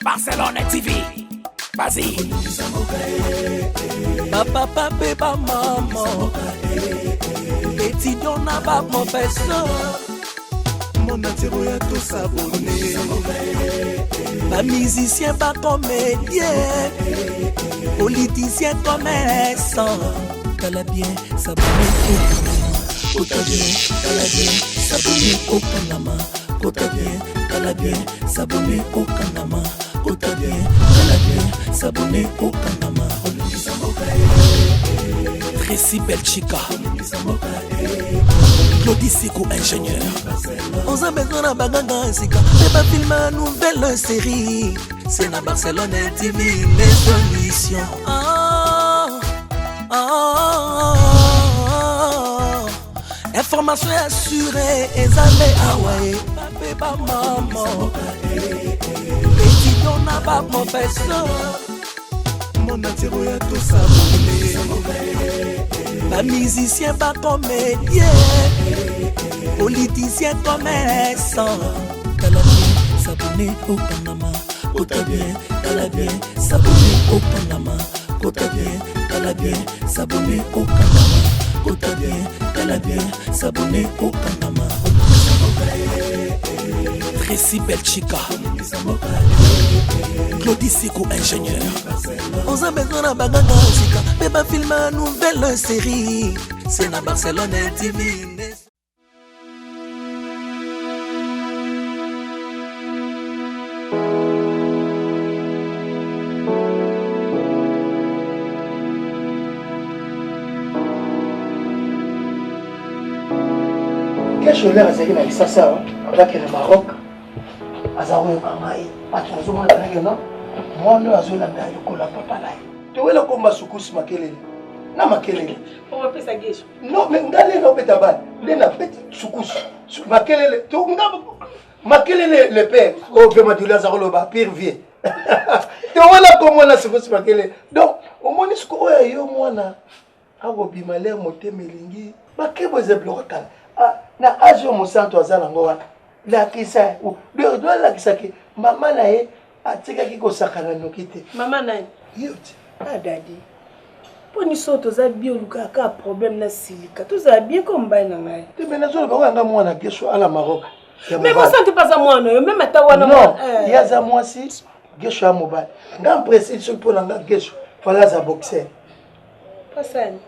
Barcelone TV. Vas-y. Bapapa mpe bamama étudiant na baprofesseur monde entier oya tosabone bamusicien bacomédien politicien commerçant tala bien sabone okangama kota bien tala bien sabone okangama kota bien tala bien sabone okangama kota bien tala bien sabone okangama Tracy Belchika Claudie Siko ingénieur oza besoin na baganga ya sika mpe bafilme ya nouvelle série c'est na Barcelone TV les solutions ah, ah, ah, ah. Information ya sure eza nde awa e mpe bamama étudiant na baprofesseur monde entier oya tosabone bamusicien bacomédien politicien commerçant tala bien sabone okangama kota bien tala bien sabone okangama kota bien tala bien sabone okangama kota bien tala bien sabone okangama Tracy Belchika Claudie Siko ingénieur oza besoin na baganga sika mpe bafilme ya nouvelle série c'est na Barcelone TV Kesholer azalaki na Kisasa awa azalaki na Maroc aza koyoka ngai bato nazomona penake no mwana oyo azolanda lokola papa na ye towela komba sukusi makelele na makelele non mais nga nde naobeta bale nde nabeti sukusu makelele to nga makelele le père oyo oh, vraiment duli aza koloba pire vie to wana komona sukusu makelele donc omoni siko oyo yo mwana akobima lere motema elingi makebo eza biloko kala ah, na age oyo mosantu aza nango wana lakisa alakisa ke mama na ye atikaki kosakana noki te mama nani yo te ah dadi mpo niso toza bien olukaka kaka problème na silika tozala bien ko mobali na ngai te me nazoloba oyo anga mwana gesho ala maroc me mosantu mpe aza mwana oyo meme ata wana non eh. ye aza mwasi gesho ya mobali nga mpresi soki mpo na nga gesho fala aza boxer pasani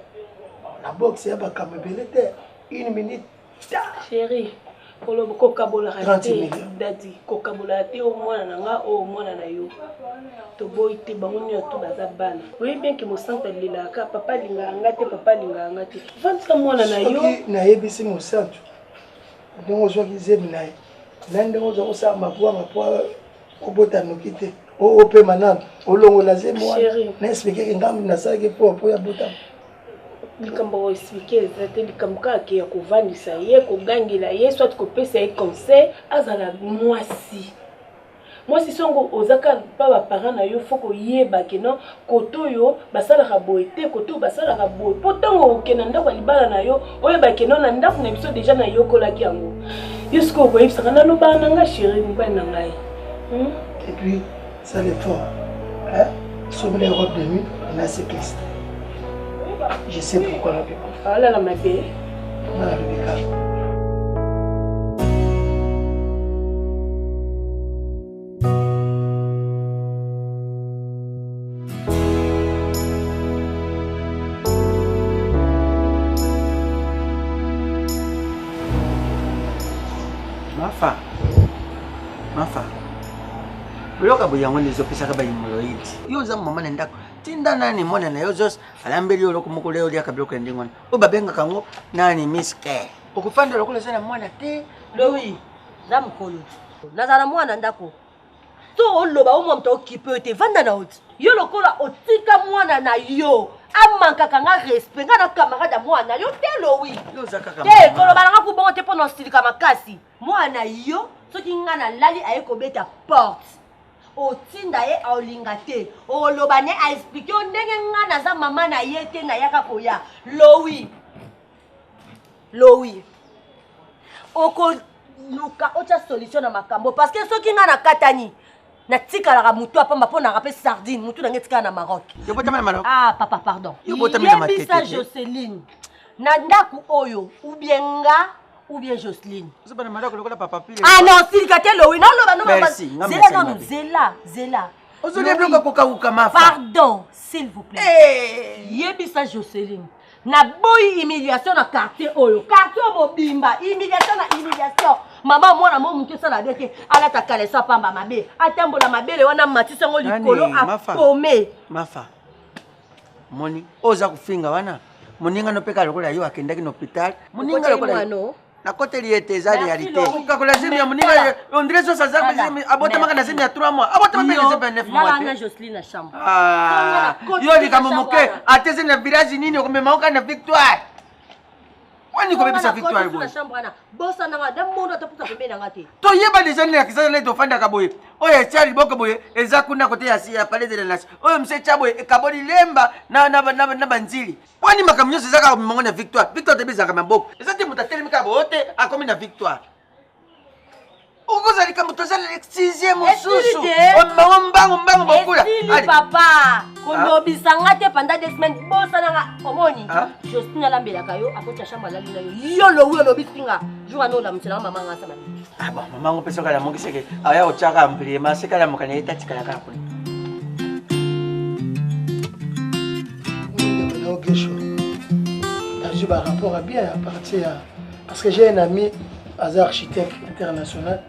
na boxe ya bakambo ebele te une minute Chérie, koloba kokabolaka te dadi kokabolaka te oyo mwana na nga oyo mwana na yo toboyi te bango nyonso to baza bana oyebi bien ke mosantu alelaka papa alingaka nga te papa alingaka nga te vandisa mwana na yo nayebisi mosantu ndenge ozwaki zemi na ye na ndenge ozwa kosala mabwanga mpo obota noki te opema nanu olongola zemi wana na explike ngambo nasalaki mpo mpo ya botama Likambo ya koexplike eza te, likambo kaka ke ya kovandisa ye, kogangela ye, soit kopesa ye conseil, azala mwasi. Mwasi songo oza kaka pa ba parents na yo, faut koyeba ke non, kote oyo basalaka boye te, kote oyo basalaka boye. Po ntango okende na ndako ya libala na yo, oyeba ke non, na ndako na biso deja nayokolaki yango. Yo sikoyo okoyebisaka nalobaka na ngai chérie, mobali na ngai. Hmm? Et puis, Ça l'effort. Hein? Sombele robe de nuit na cycliste. Je sais pourquoi la bébé. Ah là là ma bébé. Non la bébé Mafa. Mafa. Biloko ya boye yango nde ezopesaka ba hemorroïde. Yo oza mama na ndako, tinda nani mwana na yo zos alambeli yo eloko moko leo oliaka biloko ya ndenge wana oyo babengaka yango nani miske. Okofanda lokola oza na mwana te. Lowi, na mokolo nazala na mwana ndako to oloba omwa moto okipe yo te vanda na yo ti yo lokola otika mwana na yo amankaka nga respect nga na camarade ya mwana na yo te lowi te koloba na nga kubongo te mpo na osilika makasi Mwana yo soki nga nalali aye kobeta porte otinda ye aolinga te oloba ne aexplike yo ndenge nga naza mama na ye te nayaka koya lowi lowi okoluka otya solution na makambo parce que soki nga nakatani Natikalaka motu ya pamba mpo naka mpe sardine, motu na ngai etikala na Maroc. Yo botama na Maroc? Ah papa pardon. Yo botami na Matete. Yebisa Joseline na ndako oyo ou bien nga ou bien Joseline. Ozo bana Maroc lokola papa pile. Ah non, silika te lowi. Naloba no Merci, nga zela merci nanu, mabe. zela, zela. Ozolia biloko ya kokauka mafa. Pardon, s'il vous plaît. Eh. Yebisa Joseline. Naboyi humiliation na quartier oyo. Quartier oyo mobimba, humiliation na humiliation. Mama mwana mo moke esala bien te, alata caleçon pamba mabe, atambola mabele wana matisa yango likolo Nani, Mafa? apome. Mafa. Moni, oza kofinga wana. Moninga no pe kaka lokola yo akendaki na hôpital. Moninga Okoteli lokola yo. mwana o? Nakoteli ye te, eza Merci, réalité. Laurie. Kokakola zemi ya moninga, Voilà. on dirait soso aza Voilà. zemi, abotamaka na zemi ya 3 mois. Abotama pe na zemi ya 9 mois Lala te. na Joseline na chambre. Ah, Koti yo likambo na moke, chambre wana. ate ze na village nini okomema oka na victoire. Wani kobebisa victoire boye. boye. Chambre wana. Bosa na nga, da mondo ata pusa pembeni na nga te. Toyeba deja nini na kisasa nde tofandaka boye. Oyo etya liboko boye eza kuna kote ya si ya palais de la nation. Oyo mse etya boye ekaboli lemba na banzili. Wani makambo nyonso eza kaka komema ngo na victoire. Victoire toyebi ezalaka maboko. Eza te moto atelemi kaka boye te akomi na victoire. Okozala likambo toza na sixième mosusu. Esili te. Omema ngo mbangu mbangu bokula. Esili Allez. papa. Kolobisa nga te pendant 2 semaines bosa na nga omoni. Ah? Justine alambelaka yo akoti ya chambre alali na yo. Yo lowi olobisi nga. Jour wana olamusela nga mama nga sama. Ah bon, mama ngo pesa kala mongi seke. Aya otiaka ampliement seka la mokana eta tikala kaka kuna. Gesho. Nazwi ba rapport à bien à partir ya parce que j'ai un ami aza architecte international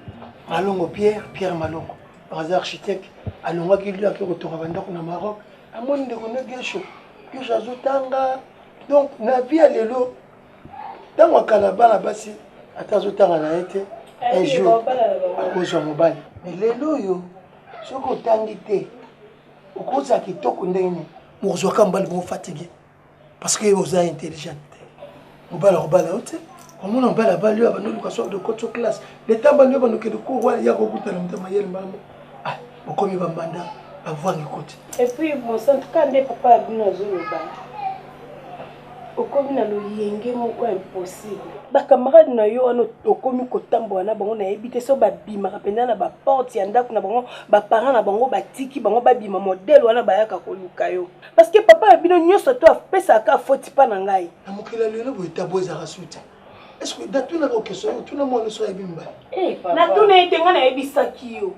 Malongo Pierre, Pierre Malongo. Aza architecte alongwaki lui ake kotonga bandako na Maroc. Amoni ndeko ne Gesho. Gesho azotanga. Donc na vie ya lelo ntango akala bana basi ata azotanga na ye te un jour akozwa mobali. Mais lelo oyo soki otangi te okozala kitoko ndenge nini? Mokozwaka mobali bongo fatigué parce que oza intelligent te. Mobali akobala yo te. Omona mobali abali oyo abandi oluka soki de kotso classe. Leta abandi oyo abandi okende cours wana ya kokutana moto ya mayele mbala moko. Ah, bokomi bambanda bavwangi koti. Et puis, bon, en tout cas, nde papa ya bino azoloba. Okomi na loyenge moko impossible. Ba camarade na yo wana okomi kotambola na bango nayebi te so babimaka mpenza na ba porte ya ndako na bango, ba parents na bango batiki bango babima modèle wana bayaka koluka yo. Parce que papa ya bino nyonso to apesaka faute pa na ngai. Na mokili ya lelo boye tabo ezalaka suite. Est-ce que natunaka question oyo, tuna mwana so ayebi mibali? Eh, papa. Natuna ye te, ngai nayebisaki yo.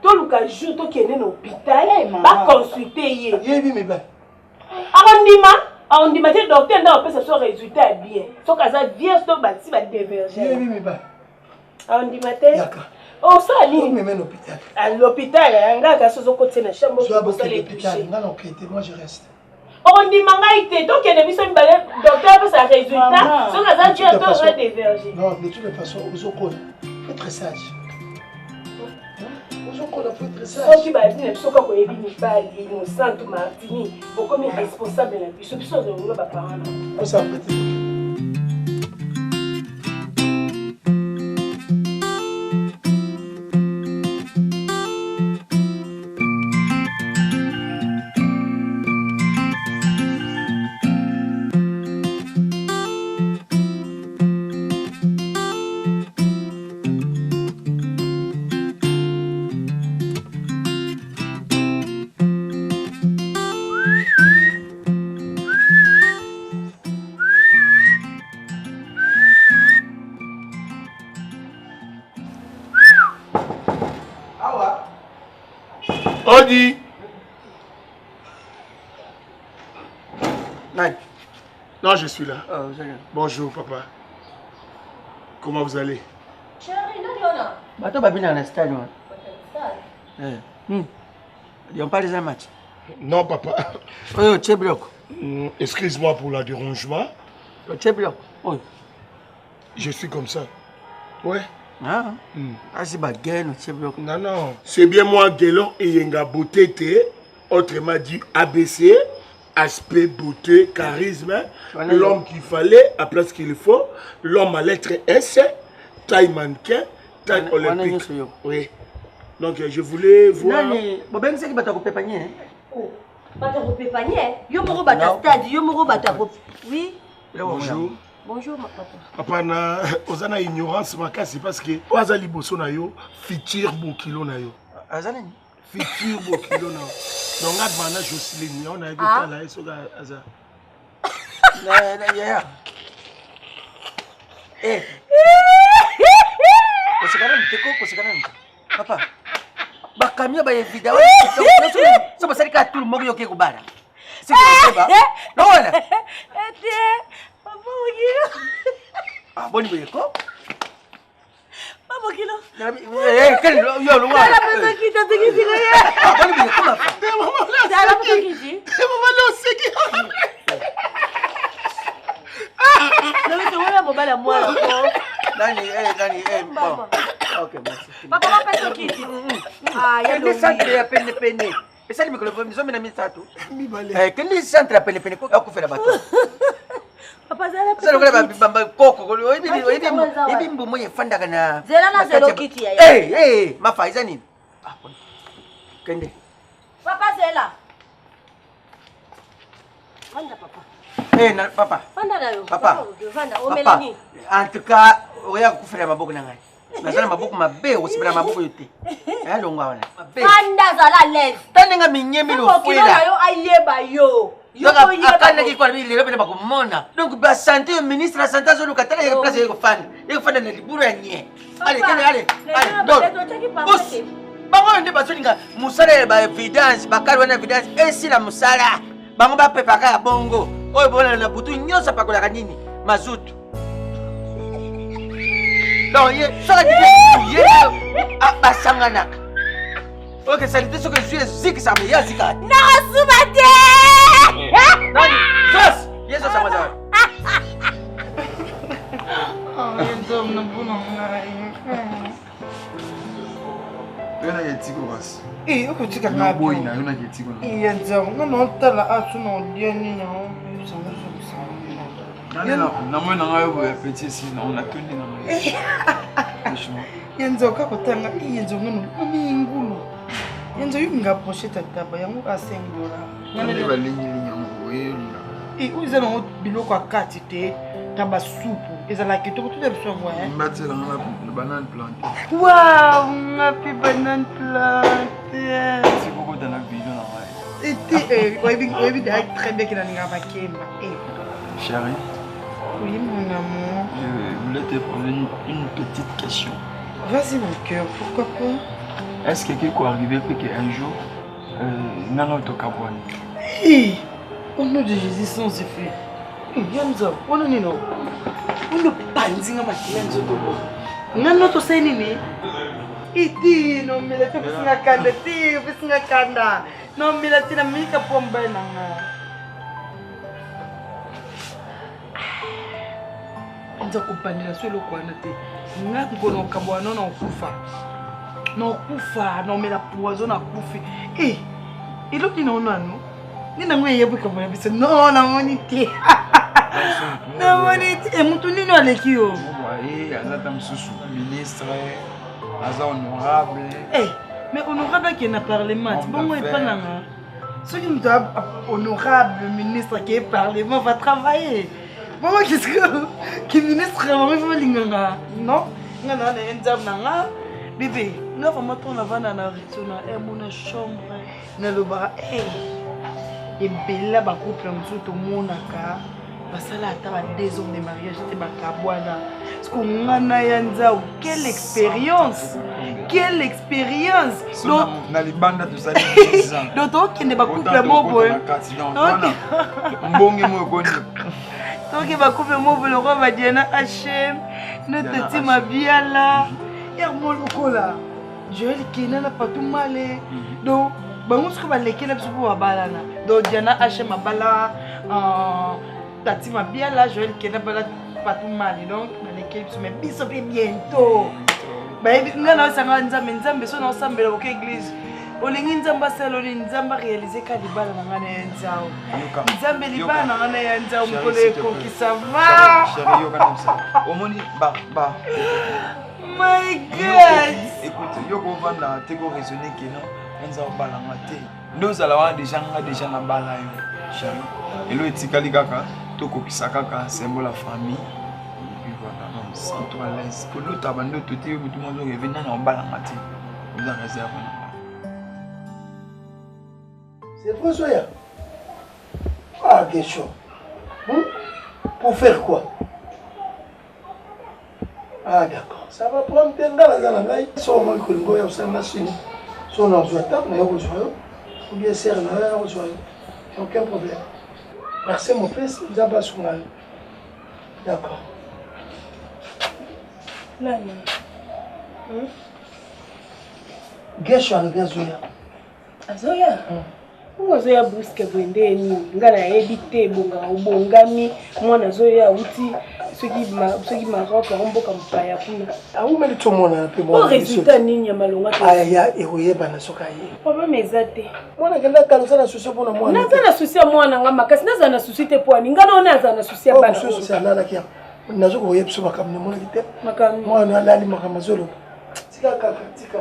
Toluka jour tokende na hôpital, Eh, mama. ba consulter ye. Yebi mibali. Akondima, akondima te docteur nda apesa so résultat ya bien. Soki aza vierge to bati ba déverger. Yebi mibali. Akondima te. Yaka. Oh, ça nini? Omeme na hôpital. À l'hôpital, nga kasi ozokotia na chambre, Zwa okosala bokende hôpital, etouché. nga na okete, moi je reste. Okondima ngai te, tokende biso mibale, docteur apesa résultat. Maman. Soki aza De toute vierge to façon- aza déverger. Non, de toute façon, ozokola. Faut être sage. Ozokola, faut être sage. Soki babi na biso kaka oyebi mibali, Mosantu Martini, okomi responsable na biso, biso ozonga ba parents na. Osa prêter. Odi. Nani? Non, je suis là. Oh, vous allez. Bonjour, papa. Comment vous allez? Chérie, nani wana? Bato babina na stade wana. Eh. On parle des match. Non, papa. Oyo tie biloko. Excuse-moi pour le dérangement. Tie biloko. Oyo. Je suis comme ça. Ouais. Ah. Asi ba geno tie biloko. Non, non. C'est bien moi, Guelor Eyenga Beauté T, autrement dit ABC, aspect beauté, charisme, Voilà. l'homme qu'il fallait, à place qu'il faut, l'homme à lettre S, taille mannequin, taille Wana- wana olympique. nyonso yo. Oui. Donc je voulais voir. Nani, bobengisaki bato ya kopepanye, hein? Oh, bato ya kopepanye, yo moko bato ya Non. stade, yo moko bato ya kop-, Oui. Bonjour. Bonjour, ma papa. Papa, na, oza na ignorance makasi parce que oza liboso na yo, futur bokilo na yo. Aza nini? Futur bokilo na. Donc nga bana Jocelyne, yango nayaki Ah. kotala ye soki aza. Na na yaya. Eh. Koseka nanu te ko koseka nanu te. Papa. Bakamio ba evida wana. So basali kaka tour moko yoke kobala. Sikoyeba. Lowana. Ete papa mokilo. Ah boni boye ko? Papa mokilo. Eh, kele yo lowana. Tala pesa kita tekisi ko ye. Ah boni boye ko mafa. Tala pesa kiti. Mama leo oseki. Donc tokoya mobali ya mwana ko. Nani eh nani eh bon. Ok merci. Papa bapesa kiti. Ah ya Kende centre ya pene pene. Esali mikolo 13. Eh, kende centre ya pene pene ko akufela bato. Papa zala Sasa lokola pesa kiti. bakoko oyebi Bakiti oyebi yango eza wapi? oyebi mbuma oyo efandaka na Zela na na zela kati ya ba- okiti ya ya. Eh, eh, mafa eza nini? Ah, bon. Kende. Papa zela. Vanda papa. Eh, na papa. Vanda na yo. Papa. Vanda Papa. omela nini? En tout cas, oya kokufela maboko na ngai. Naza na maboko mabe, okosepela maboko yo te. Eh, longwa wana. Mabe. Vanda zala à l'aise. Ta ndenge minyemi Mokilo na lofwela. yo ayeba yo. Yo Donc koyeba. akandaki kwa lelo pene bakomona. Donc ba santé yo ministre ya santé azoluka tala ye place ye kofanda. Ye kofanda na libulu ya nye. Allez, kende, allez, allez, donc. Bus. Bango oyo nde bazolinga mosala ya ba vidange, bakali wana ya vidange esila mosala. Bango bapepaka ya bongo. Oyo bona na butu nyonso apakolaka nini? Mazutu. Donc ye soki atiki ye ah, basanganaka. Ok, salite soki ezwi ezikisaka ye azikaka te. Nakasuba te. Nani? Sos! Ye sos yango aza wapi? Yo na etiko kasi. Eh, okotika nga Yo boyi na yo na etiko na. Eh, ya nzambe, nga na otala asu na olia nini yango, sango Nani na moi na ngai yo boye petit esi na on atondi na ngai. Franchement. Ya nzambe kaka kotanga, eh, ya nzambe nga na omi ngulu. Ya nzambe yo nga pochette ya taba yango ka 5 dollars. Nga Nde na balingi lingi yango boye olinga. Eh, oyo eza nango biloko ya kati te, taba supu ezalaka kitoko tuta biso yango eh. Mbatela nga na banane plante. Waouh, nga mpe banane plante. Sikokota na video na ngai. Ete, eh, oyebi oyebi d'ailleurs très bien que nalingaka makemba. Eh, Chérie, oui mon amour. je voulais te poser une petite question. Vas-y mon cœur, pourquoi pas? Est-ce que quelque arrivé peut qu'un jour, euh, nanga tokabwani? Eh, au nom de Jésus sans effet. Eh, Yamza, wana nini o? Wana panzi nga makila nzoto bo. Nga no tosali nini? Iti, no mela te opesi nga kanda te, opesi nga kanda. No mela te na milika po mobali na nga. Nza kobandela so eloko wana te. Nga nkolo okabwana no na okufa. Na okufa, na omela poison na kufi. Eh, eloko nini ono nanu? Nini yango eyebi kambo na biso? Non, namoni te. Namoni te. Eh, mutu nini aleki yo? Ye aza ata mosusu ministre, aza honorable. Eh, mais honorable akende na parlement, Homme bongo d'affaires. epa nanga. Soki moto honorable ministre akeye parlement va travailler. Bongo qu'est-ce que ki ministre bango ifo balinganga? Non, nga na na ye nzambe na nga. Bébé, nga vraiment trop navanda na reto na air na chambre nalobaka eh ebele ba couple mosusu tomonaka basala ata ba 2 ans de mariage te bakabwana. Parce que nga na ya nzau, quelle expérience! Quelle expérience! So Donc, na libanda tozali 10 ans. donc tokende ba couple Autant moko boye. tokota na kati, donc wana mbonge moko ekoni. Toke ba couple moko boye lokola ba Diana HM, na Diana Tati HM. Mabiala, Hermo lokola Joël Kena na Patou Male. Donc bango soki balekela biso mpo babalana. Donc Diana HM abala Tati Mabiala, Joël Kena abala Patou Male. Donc balekeli biso mais biso mpe bientôt. Bayebi nga na osanga nzambe nzambe so na osambela oke église. Olingi nzambe asala oli nzambe aréalise ka libala na ngai na ye nzao. Yoka. Nzambe libala na ngai na ye nzao Chérie, mokolo s'il te plaît. ekokisa va. Chérie, yoka na biso. Omoni ba ba. My God. Écoute, yo kovanda te ko raisonner que non, enza obalanga te. Nde ozala wana déjà nga déjà na bala yo. Chérie. Elo etikali kaka tokokisa kaka symbole ya famille. Et puis voilà, donc sens-toi à l'aise. Kolota bandoto te yo butu moko ozo rêver nani obalanga te. Oza réserve na nga. C'est vrai, Zoya Ah, question. Hmm? Pour faire quoi Ah, d'accord. Ça va prendre te nga naza na ngai. Soki omoni kolinga oya kosala nga sini. Soki nazwa ntango naye kozwa yo. Ou bien sere na yo ya kozwa yo. Aucun problème. Merci mon fils, Nzambe asunga yo. D'accord. Nani? Hmm? Gesho alobi azoya. Azoya? Hmm. Bongo azoya brusque boye nde nini? Nga nayebi te ebongaka obongami mwana azoya awuti soki soki Maroc yango mboka mopaya kuna. Awumeli tomonana mpe mwana. Po résultat nini ya malonga to? Aya ekoyebana soki aye. Problème eza te. Mwana kenda kala oza na souci mpona mwana. Naza na souci ya mwana nga makasi nazala na souci te mpo ani nga naona azala na souci ya bana. Mosusu alalaki yango. Nazo koyebisa biso makambo namonaki te. Mwana alali makambo azoloba. Tika kaka tika.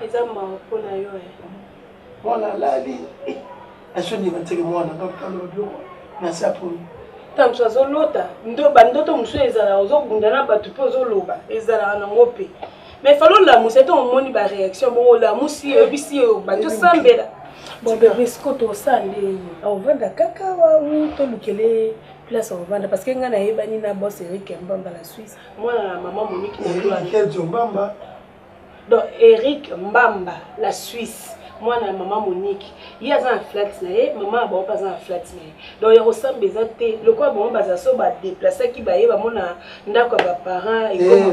Eza mawa mpo na yo eh. Mwana alali eh, azondima nteke mwana nga kaloba biloko na se aponi. Ntango mosusu azolota ndo bandoto mosusu ezalaka ozobunda na bato mpe ozoloba ezalaka nango mpe mais falo olamusa ntango omoni baréaction bongo olamusi ye oyebisi ye obandi osambela. Bon bebe siko tosala nde nini? Ovanda kaka awa ou tolukele place ovanda parce que ngai nayebani na boss Eric Mbamba la Suisse mwana na mama Monique Eric Mbamba Donc Eric Mbamba la Suisse mwana ya mama Monique ye aza na flat na ye mama ya bango mpe aza na flat na ye donc ya kosamba eza te lokola bango baza so badeplasaki baye bamona ndako ya baparent eh,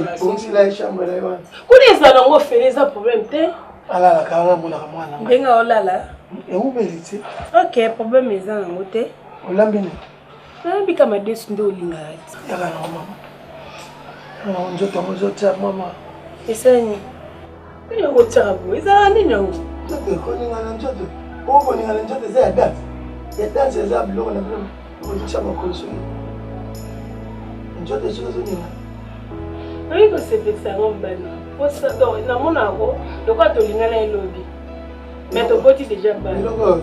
kuna ezala nango ofele eza problème te alalaka wana amonaka mwana ndenge olala ewumeli te ok problème eza nango te olambi nini Nayebi ka madesu nde olingaka ti. Yaka na mama. Na nzoto yango ezotia mama. Esani. Nini yango otiaka boye? Ezalaka nini yango? Nzoto ekoninga na nzoto. Oyo koninga na nzoto eza ya danse. Ya danse eza biloko na bino. Okotia makolo soki. Nzoto soki ezoninga. Oyebi kosepelisa yango mobali. Posa donc namona yango lokola tolingana elobi. Mais toboti deja bana. Biloko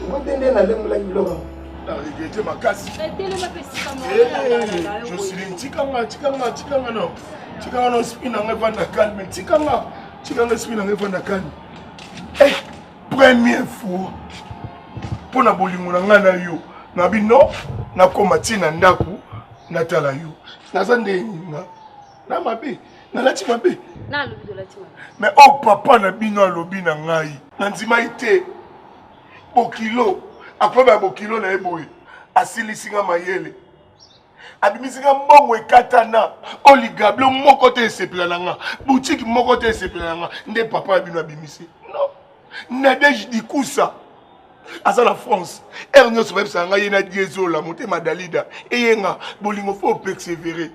obote nde nalengolaki biloko yango. Na regrette makasi. Jocelyn, tika nga, tika nga, tika nga no. Tika nga no esprit na nga evanda calme. Tika nga, tika nga esprit na nga evanda calme. Eh, première fois mpo na bolingo na nga na yo. Na bino nakoma ti na ndako natala yo. Naza nde nga na mabe nalati mabe. Mais oh papa na bino alobi na ngai nandimaki te. Bokilo akoyeba ya bokilo na ye boye asilisi nga mayele abimisi nga mbongo ekatana oyo ligablo moko te esepela na nga butiki moko te esepela na nga nde papa ya bino abimisi non nadege dikusa aza na france heure nyonso bayebisaka ngai ye na diezola motema dalida eyenga bolingo fo opersevere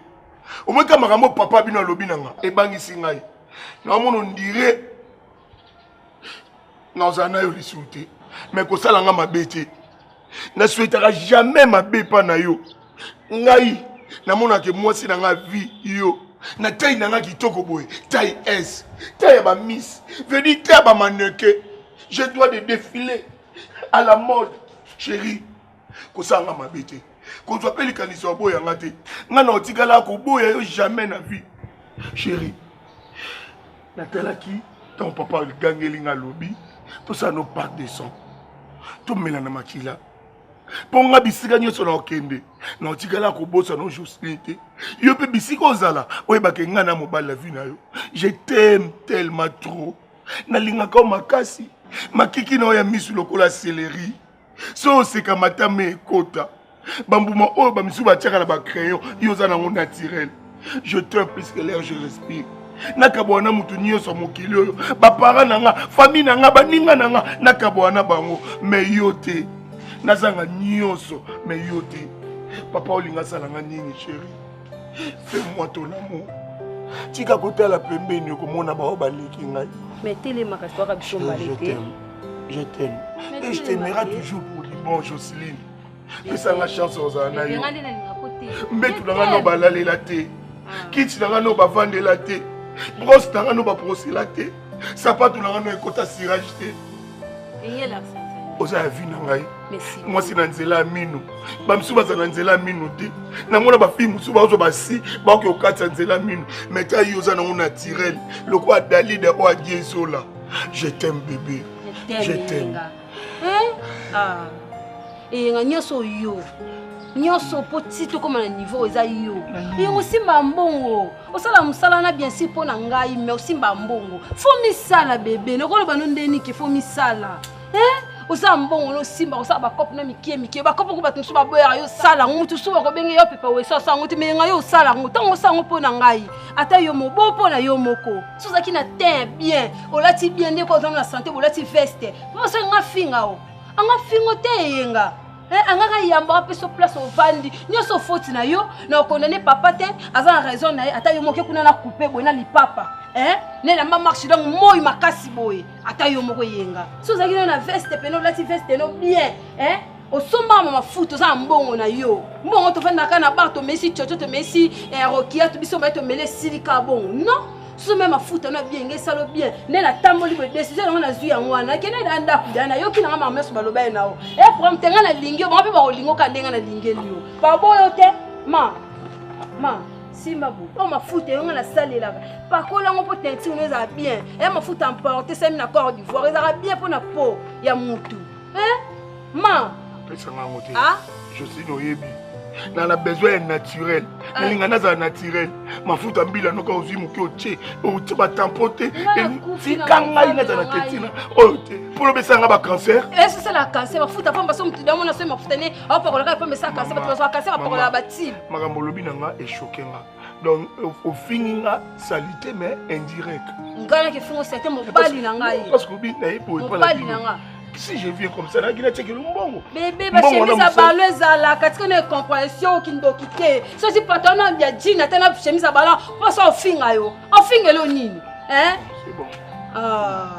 omoika makambo papa bino alobi na nga ebangisi ngai naomona ondire nazala na yo lisusu te me kosala nga mabe te naswetaka jamais mabe epa na yo ngai namonaka mwasi na nga vie yo na tai na nga kitoko boye tai s tai ya bamiss veut dire tai ya bamaneke je dois de défiler à la mode chérie kosala nga mabe te kozwa mpe likanisi ya boya nga te nga na otikala koboya yo jamais na vie chérie Natalaki ntango papa agangeli nga alobi tosala no pacte de sang tomela na makila mpo nga bisika nyonso na okende na otikala kobosana o Jocelyn te yo mpe bisika ozala oyebaka nga na mobali ya vie na yo je t'aime tellement trop nalingaka yo makasi makiki na yo ya misu lokola celerie so oseka matama ekota bambuma oyo bamisusu batiaka na bacrayon yo oza nango naturel je t'aime plus que l'air je respire nakabwana na moto nyonso ya mokili oyo baparent na nga famille na nga baninga na nga nakabwana na bango me yo te nazanga nyonso me yo te papa olinga asala nga nini chéri fais-moi ton amour tika kotala pembeni okomona bao baleki ngai mais telema kasi toyaka biso mbale te je t'aime et je t'aimerai toujours pour du bon Jocelyne pesa nga chance ozala na yo mbetu na nga no balalela te ah. kiti na nga no bavandela te brosse na nga no babrosela te sapatu na nga no ekota cirage te oza ya vie na ngai mwasi na nzela ya mino bamisusu bazala na nzela ya mino te namona bafille mosusu bazwa basi bakoki kokatisa nzela ya mino mai ta yo oza nango naturel lokola dalida oyo adiezola je t'aime bébé je t'aime. Hein? Ah. Eyenga nyonso yo. Nyonso mpo ti tokóma na niveau eza yo. Eyenga osimba mbongo. Osala mosala na bien sûr mpo na ngai mais osimba mbongo. Fo misala bebe. Nakoloba no ndeni ke fo misala. Hein? Oza mbongo no osimba osala bakope na mikie mikie. Bakope ko bato mosusu baboyaka yo osala yango. Moto mosusu bakobenge yo pepa wesa osala yango te mais eyenga yo osala yango. Ntango osala yango mpo na ngai. Ata yo mobo mpo na yo moko. Soki ozalaki na teint bien, olati bien nde ko oza na santé bolati veste. Mpo soki nga finga o. Anga fingo te eyenga. Eh, anga ka yamba apesa place ovandi. Nyoso faute na yo, na okondane papa te, aza na raison na ye, ata yo moke kuna na coupe boye na lipapa. Eh, ne na ma marche donc moi makasi boye, ata yo moko eyenga. Soki ozalaki na veste pene olati veste no bien, eh? Osomba ma mafuta oza na mbongo na yo mbongo tofandaka na bar tomesi coco tomesi eh, rokia to biso baye tomeli esili kaka bongo non soso me mafuta no bien nge esalo bien nde natamboli boye décision yango nazwi yango wana nakende na ndako da nayoki nanga mama nyonso baloba ye nao e problème te ngai nalingi yo bango mpe bakolinga oka ndenge nalingeli yo baboyo te ma ma simba bo oyo mafuta yo ngai nasalelaka pakola yango mpo teinture no ezala bien e mafuta emporte sami na corps d'ivoire ezalaka bien mpo na peau ya mutu Eh? Ma. Pesa nga yango te. Ah? Jocelyne oyebi. Na na besoin ya naturel. Ah. Nalinga nazala naturel. Mafuta mbila noka ozwi moke otie. Otie ba tampon te. Tika ngai nazala na tetina oyo te. Mpo lobesa nga ba cancer. Esi sala cancer mafuta pamba so mutu damona so mafuta ne apakolaka pamba esa cancer bato bazwa cancer bapakolaka ba tube. Makambo olobi na nga echoke nga. Donc ofingi nga salite mais indirect. Nga nake fingo salite mobali na ngai. Parce que obi na ye boye mobali na nga. Si je viens comme ça naki natiekelo mbongo. Bebe ba chemise ya balo ezalaka tika na incompréhension okindoki te. Soki patron ya jean ata na chemise ya balo mposa ofinga yo. Ofingelo nini? Hein? C'est bon. Ah.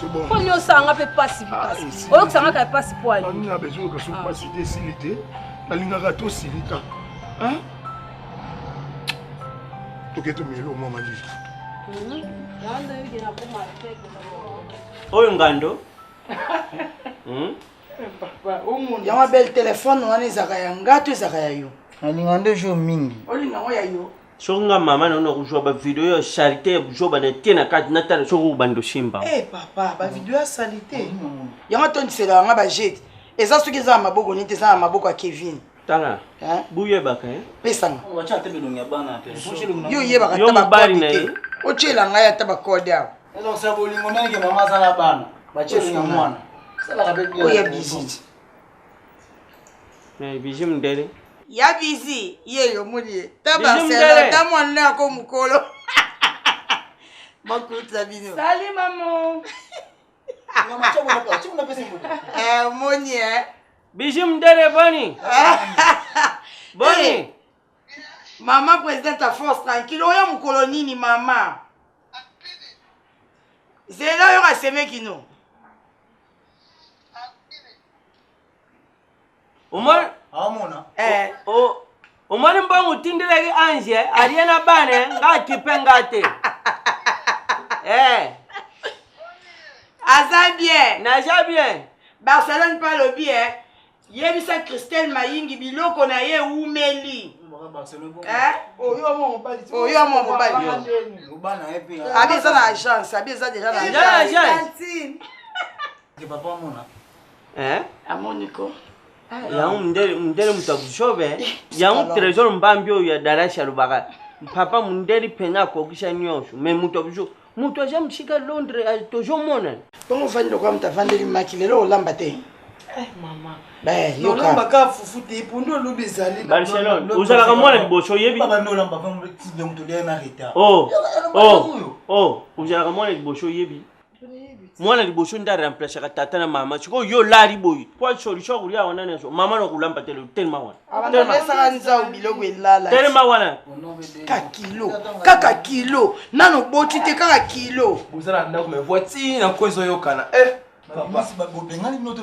C'est bon. Mpo nini osanga mpe mpasi makasi? Oyokisa nga kaka mpasi mpo ani? Nani na besoin yoka so mpasi te esili te. Nalingaka tosilika. Hein? Toke tomela mwa malili. Oyo ngando. Hmm? Yango belle telefone wana ezalaka ya nga to ezalaka ya yo? Nalinga nde jour mingi. Olinga yango ya yo? Soki nga mama na yo nakozwa ba video ya salite ya buzoba na tie na kati natala soki okobanda osimba. Eh papa, ba video ya salite. Yango atondiselaka nga ba jete. Eza soki eza na maboko nini te eza na maboko ya Kevin. Tala. Buyebaka eh. Pesanga. Yo oyebaka ata ba code te. Otiela ngai ata ba code awa. Ezokisa bolingo ndenge mama aza na bana. Batie elongi ya mwana. Salaka pe bien. Oyo ya busy. Mais busy mundele. Ya busy ye yo omoni ye. Ta Barcelone ta mwana yako mukolo. Bakuta bino. Salut maman. Eh omoni eh. Bijou mundele boni. Boni. Eh, Maman présidente à force tranquille oya mukolo nini mama. Zela oyoka semeki no. Omoni aomona eh. Omoni mbongo otindelaki ange alie na bana eh, nga akipe nga te eh. Aza bien. Naza bien. Barcelone mpe alobi eh. Yebisa Christelle Mayingi biloko na ye ewumeli. Eh? Oyo mwa mobali. Oyo mwa mobali. Abi eza na agence, abi eza deja na agence. Eh? Amoni ko. Yango mundele mundele moto abuzobe. Yango trésor mbambi oyo ya Dallas alobaka. Papa mundele pena akokisa nyonso mais moto abuzobe. Moto aza mosika Londres tozomona. Bongo ofandi lokola moto avandeli maki lelo olamba te. Eh mama. Eh, yoka. Olamba ka fufu te pondu olobi ezali. Barcelone ozalaka mwana liboso oyebi. Baba nde olamba pe ti moto olia na retard. Oh oh oh ozalaka mwana liboso oyebi. Mwana liboso nde aremplaçaka tata na mama sikoyo yo olali boye po solution ya kolia wana nyonso mama na kolamba te telema wana telema nzau biloko elala telema wana kaka kilo kaka kilo nano oboti te kaka kilo boza na ndako mais voiture na ko ezoyokana eh bobengani bino te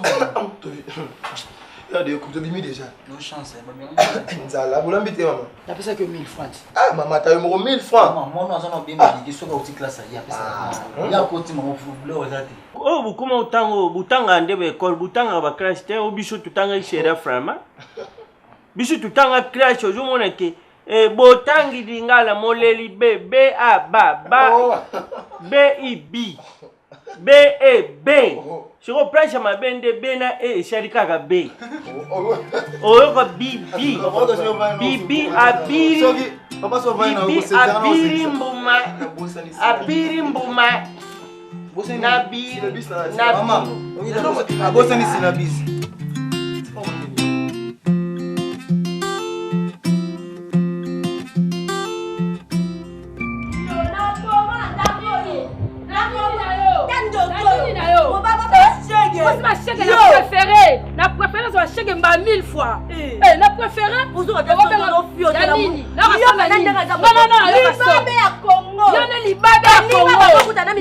tobimi déjà no chance nzala bolambi te mama napesaki yo 1000 francs ah mama ata yo moko 1000 francs mwana aza na obemba liki soki auti classe aye apesaka ye akoti mama biloko eza te oyo bokoma otanga oyo botangaka nde baekole botangaka baklasse te oyo biso totangaki sera frama biso totanga classe ozomona ke eh, botangi lingala moleli b b a ba ba b i b. B E B. Siko planche ya mabe nde B na E esali kaka B. Oyoka B B. B B abiri. B B abiri mbuma. Abiri mbuma. Na bi na bi. Abosani syllabus. Bashege na préféré na préféré nazwa shege mba mille fois eh. Na préféré nini libabe ya Congo yo nde libabe ya Congo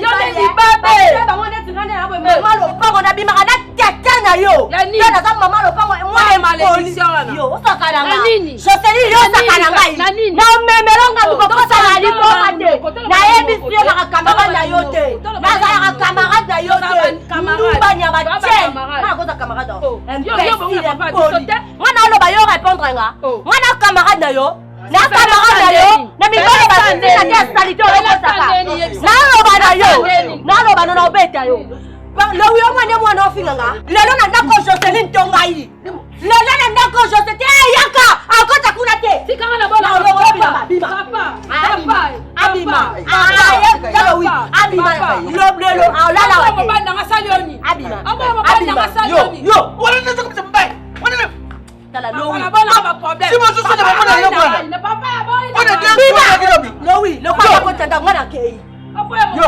yo nde libabe bango neti nga nde na boye mama lopango nabimaka na tata na yo yo naza mama lopango mwana malédiction yo osaka na nga Joseline yo osaka na ngai na omemelo nga bokokosala liboma te nayebisi yo naka camarade na yo te nazalaka camarade na yo te ndumba nyama te nga nakoza camarade imbécile impoli nga naloba yo répondre nga nga na camarade na yo na camarade na yo na mibali batika te ya salite oyokosaka naloba na yo naloba no na obeta yo lowi yo mwana mwana ofinga nga lelo na ndako Joseline to ngai lelo na ndako Joseline te yaka akota kuna te tikanga na bona bima abima abima lowi abima lelo alala wa mobali nanga sali oni abima mobali nanga sali oni yo wana nde komisa mobali wana tala lowi bona ba problème si mosusu na bamona eloko wana na papa ya boyi wana te lowi lokwa akota ndako nga na kei yo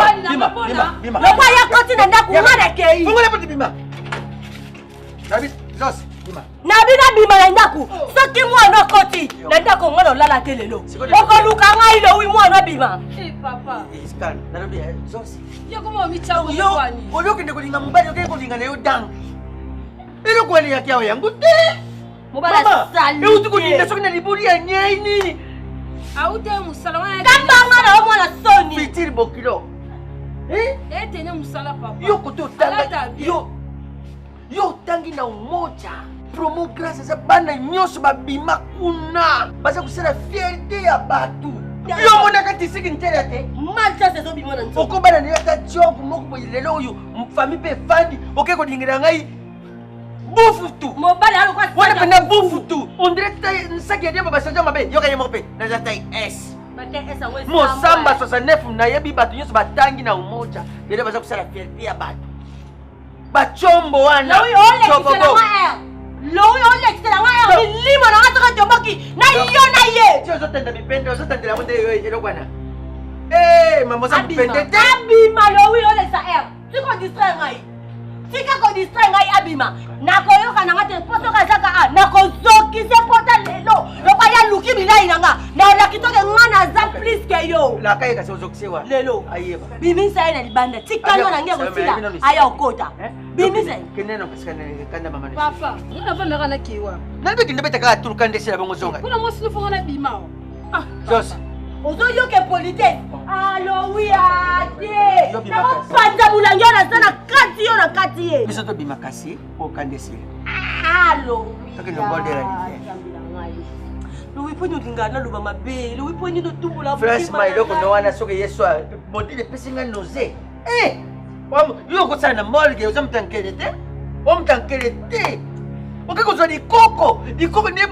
lokwa ya koti na ndako nga na kei fungola poti bima nabi zos bima nabi nabima na ndako soki mwana okoti na ndako nga na olala te lelo okoluka ngai lowi mwana abima yo okende kolinga mobali okende kolinga na yo dang eloko wana eyaki awa yango te euti kolinda soki na liboli ya nyei nini aute mosala wana kambanga na yo mwana soni fitiri bokilo etene mosala papa yo kote otanga yo yo otangi na umoja promo grâce eza bana nyonso babima kuna baza kosala fierte ya bato yo omonaka tisiki ntela te malchance ezobima na nzoto okobana na yo ata job moko boye lelo oyo famille mpe efandi oke kolingela ngai bufutu mobali alokwa wana mpenza bufutu ondire saki ya diamba basanja mabe yoka ye moko mpe naza tai s mosamba 69 nayebi bato nyonso batangi na umoja lelo baza kosala fierte ya bato bacombo wana lowi olekisela ngai ya milimo na nga soki etomboki na yo na ye ti ozotanda mipende ozotandela yango nde eloko wana mama oza mopende te abima lowi olekisa r tika kodistraire ngai tika kodistraire ngai abima nakoyoka na nga te mpo soki azaka a nakozokise pota lelo lokwa ye aluki bilai na nga nalaki toke nga naza plus ke yo laka ye kasi ozokise wa lelo ayeba bimisa ye na libanda tika yo na nge kosila aya okota bimisa ye kende na pasika kanda mama papa nga navandaka na kewa nalobi kende beta kaka turu kanda esila bongo zonga mpona mwasi nofonga na bima jos ozoyoka politesse alowi ate nakopanza molangi oyo naza na kati yo na kati ye biso tobima kasi po kanda esila alowi tokende obordela rivière lowi mpo nini olingaka naloba mabe lowi mpo nini otumbola franchement eloko no wana soki ye so modele epesi ngai nose yo okosala na morgue oza moto ya nkele te o moto ya nkele te okoki kozwa likoko likoko nde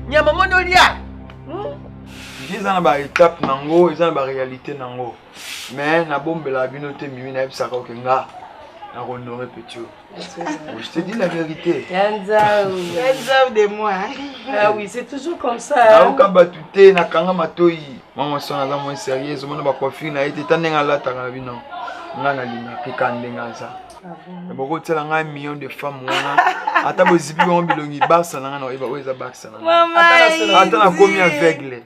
nyama moni olia vie eza na baétape nango eza na baréalité nango mais nabombelaka bino te mimi nayebisaka oke nga nakohonore petit oyo Je te dis la vérité. Yanzao. Yanzao de moi. Ah oui, c'est toujours comme ça. Hein. Nayoka bato te nakanga matoyi. Mwa mwasi wana aza moins sérieuse, omona ba coiffure na ye te ta ndenge alataka na bino. Nga nalingaka kaka ndenge aza. Ah bokotiela ngai million de femme wana ata bozipi bango bilongi barsa na ngai na oyeba oyo eza barsa na ngai ata nakomi aveugle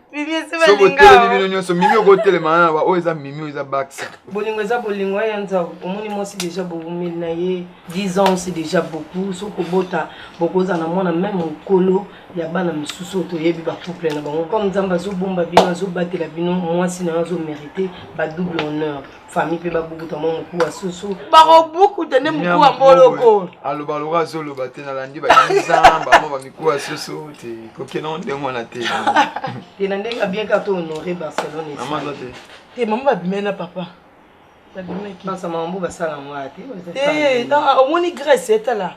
so botelemi bino nyonso mimi okotelema na oyo eza mimi oyo eza baksa bolingo eza bolingo ya nzau omoni mwasi deja bowumeli na ye 10 ans c'est déjà beaucoup soki kobota bokozala na mwana meme mokolo ya bana mosusu oyo toyebi bacouple na bango comme nzambe azobomba bino azobatela bino mwasi na yo azomérite badouble honneur famille mpe babukuta mwa mokuwa soso bakobukuta nde mokuwa mboloko aloba loka azoloba te nalandi banzamba mwa bamikuwa soso te kokenda ndenge wana te te na ndenge bien kaka to honore barcelone mama aza te te mama babimai na papa. Nabimaki. Nasa mambo basala yango aya te. Te, omoni Grèce etala.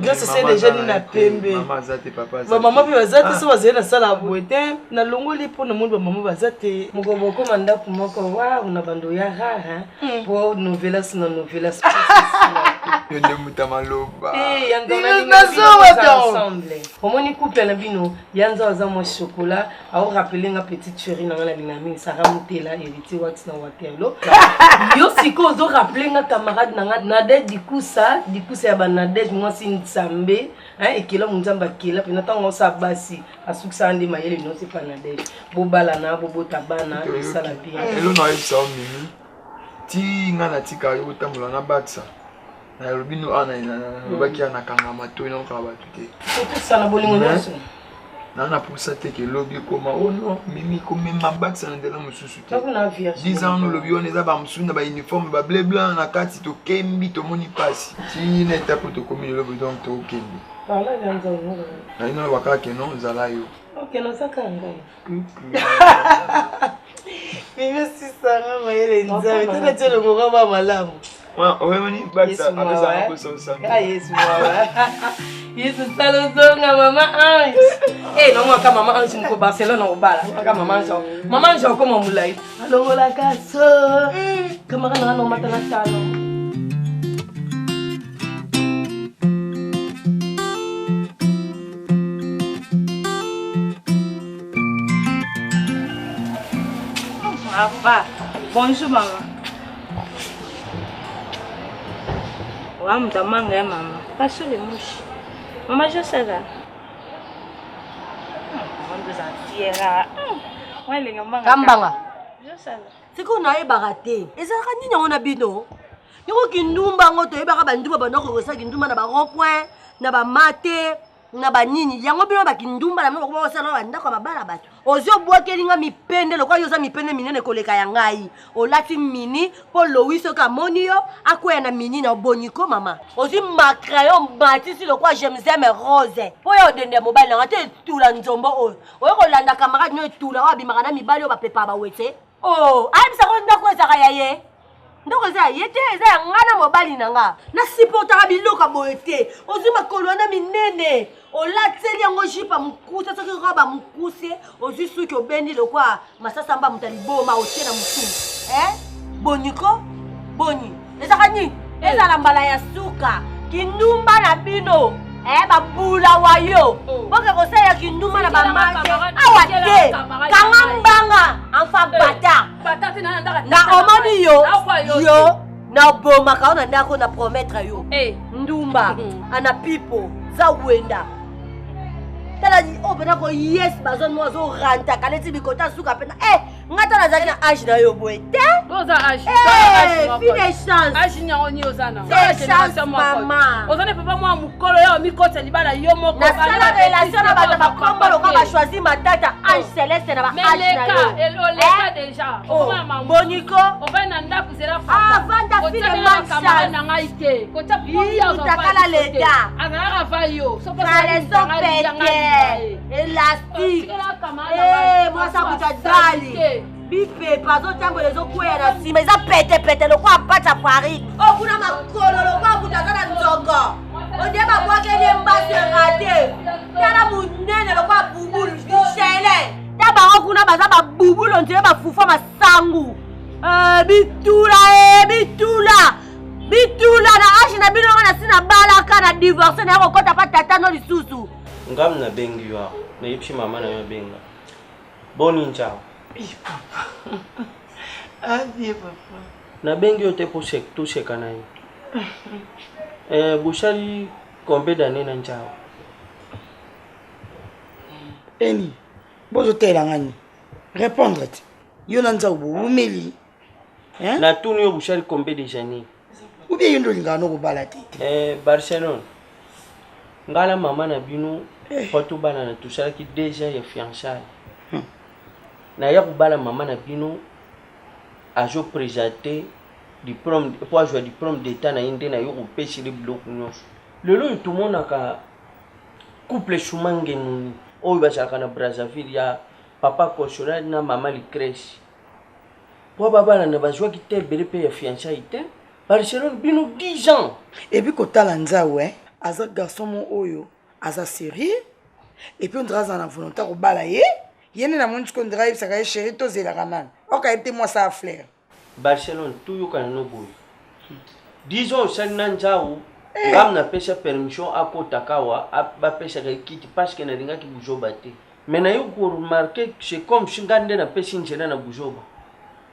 Grèce ese déjà nini na pembe. Mama aza te, papa aza. Bamama mpe baza te, so bazali nasala boye te. Nalongoli mpo namoni bamama baza te. Mokolo bokoma ndako moko waw na bando ya rare mpo novelas na novelas. Yo nde moto ya maloba. Te, ya nzala nalinga bino boza ensemble. Omoni couple na bino, ya nzala aza mwa chocolat. Ao rappeler nga petite chérie na nga na linga mingi Sarah Mutela héritier wax na Waterloo. Yo siko ozo rappeler nga camarade na nga Nadège Dikusa, Dikusa ya ba Nadège mwasi Nzambe, hein ekela Nzambe akela pena tango osa basi asukisa nde mayele no c'est pas Nadège. Bobalana bobota bana esala bien. Elo na yebisa yo Mimi ti nga natika yo otambola na bakisa nalobi no awa nalobaki awa nakanga matoi naokaka bato te okosala bolingo nyonso naa na posa te ke lobi ekoma o oh non mimi komema bakisa na nzela mosusu te 10 ans olobi wana eza bamosusu na bauniforme bableu blanc na kati tokembi tomoni mpasi ti na etape tokomi lelo boye donc tokokende nalingi naloba kaka ke non zala yo Ok, nazaka ngai. Mimi sisanga mayele nzambe tala ti olongoka ba malamu. Oyemani bakisa apesaka mposa osanga. Yesu mawa. Yesu sala ozonga mama Ange. Eh namwaka mama Ange moko Barcelone obala. Kaka mama Ange. Mama Ange okoma molai. Alongolaka so. Camarade na nga nomata na talo. Papa, bonjour maman. Wa mtamanga ya mama. Passe les mouches. Maman, je sais là. Kambanga. Sikoyo nayebaka te. Ezalaka nini yango na bino? Yango kindumba yango toyebaka bandumba banda kokosala kindumba na ba rond point, na ba mate, na banini. Yango bino ba kindumba na bino bakoma kosala na bandako ya mabala bato. Ozwi obwakeli nga mipende lokola yo oza mipende minene koleka ya ngai. Olati mini mpo lowi soki amoni yo akweya na mini na oboniko mama. Ozwi macrayon omatisi lokola jemzeme rose mpo ya odende ya mobali na nga te etula nzombo oyo. Oye kolanda camarade no etula oyo abimaka na mibali oyo bapepaka bawetse. Oh, ayebisa ko ndako ezaka ya ye. Ndako eza ya ye te, eza ya nga na mobali na nga. Na supportaka biloko ya boye te. Ozwi makolo wana minene, olateli yango jupe ya mokuse, soki robe ya mokuse, ozwi suki obendi lokwa masasa mba moto ya liboma otie na motu. Eh? Boni ko? Boni? Ezaka nini? Ezala mbala ya suka. Kindumba na bino. Eh, babula wayo. Oh. Boke kosalela kindumba na bamake. Awa te. Kanga mbanga. Enfin eh. bâtard. Na omoni yo. Yo. Nabomaka yo na ndako na promettre yo. Eh. Ndumba. Ana pipo. Za wenda. Tala oyo mpena ko yes bazone mo azorantaka neti bikota suka mpena eh nga ta nazalaki na age na yo boye te oza age fine chance age nini yango nini oza na chance mama oza na papa mwa mokolo yo mikotisa libala yo moko nasala relation na bato bakombo lokola bachoisi matata age celeste na ba age na yo oleka deja boniko ovandi na ndako zela avanda fine malchance na ngai te kotia mutakala leta azalaka va yo kaleso pete elastique eh, mwasi akuta dali bipepa azotambola ezokweya na nsima eza petepete lokola pata ya farine oyo oh, kuna makolo lokola moto aza na nzoko ondie babwakeli ye mbasu erate tala monene lokola bubulu michele ta bango kuna baza babubulu ondire bafufa masangu eh, bitula e eh, bitula bitula na age na bino nga nasi nabalaka na divorce naye kokota pa tata no lisusu Ngam na bengi yo awa. Nayebisi mama na yo abenga. Boni njao. Ah, bien, papa. Nabengi yo te po toseka na yo. Eh, bosali combien d'années na njao? Eni, bozotela nga nini? Répondre te. Yo na nzau bowumeli. Hein? Natuni yo bosali combien des années? Ou bien yo nde olingaka no kobala te. Eh, Barcelone. Nga na mama na bino eh. po tobalana tosalaki deux ans ya fiançailles. Naya kobala mama na bino azo presenter diplôme po azwa diplôme d'état na ye nde naye kopesele biloko nyonso. Lelo oyo tomonaka couple Suma Ngenuni oyo bazalaka na Brazzaville ya papa Consolade na mama Lucrèce. Po babalana bazwaki te ebele mpe ya fiançailles te. Barcelone bino 10 ans. Et puis kotala Nzau hein, aza garçon mo oyo aza sérieux et puis on dirait aza na volonté ya kobala ye. Ye nde namoni sikoyo on dirait ayebisaka ye chérie tozelaka nani. Oka yebi te mwasi ya fleur. Barcelone toyokana no boye. 10 ans osali na Nzau ngam napesa permission akotaka awa bapesaka ye kiti parce que nalingaki buzoba te. Mais naye ko remarquer c'est comme si nga nde napesi nzela na buzoba.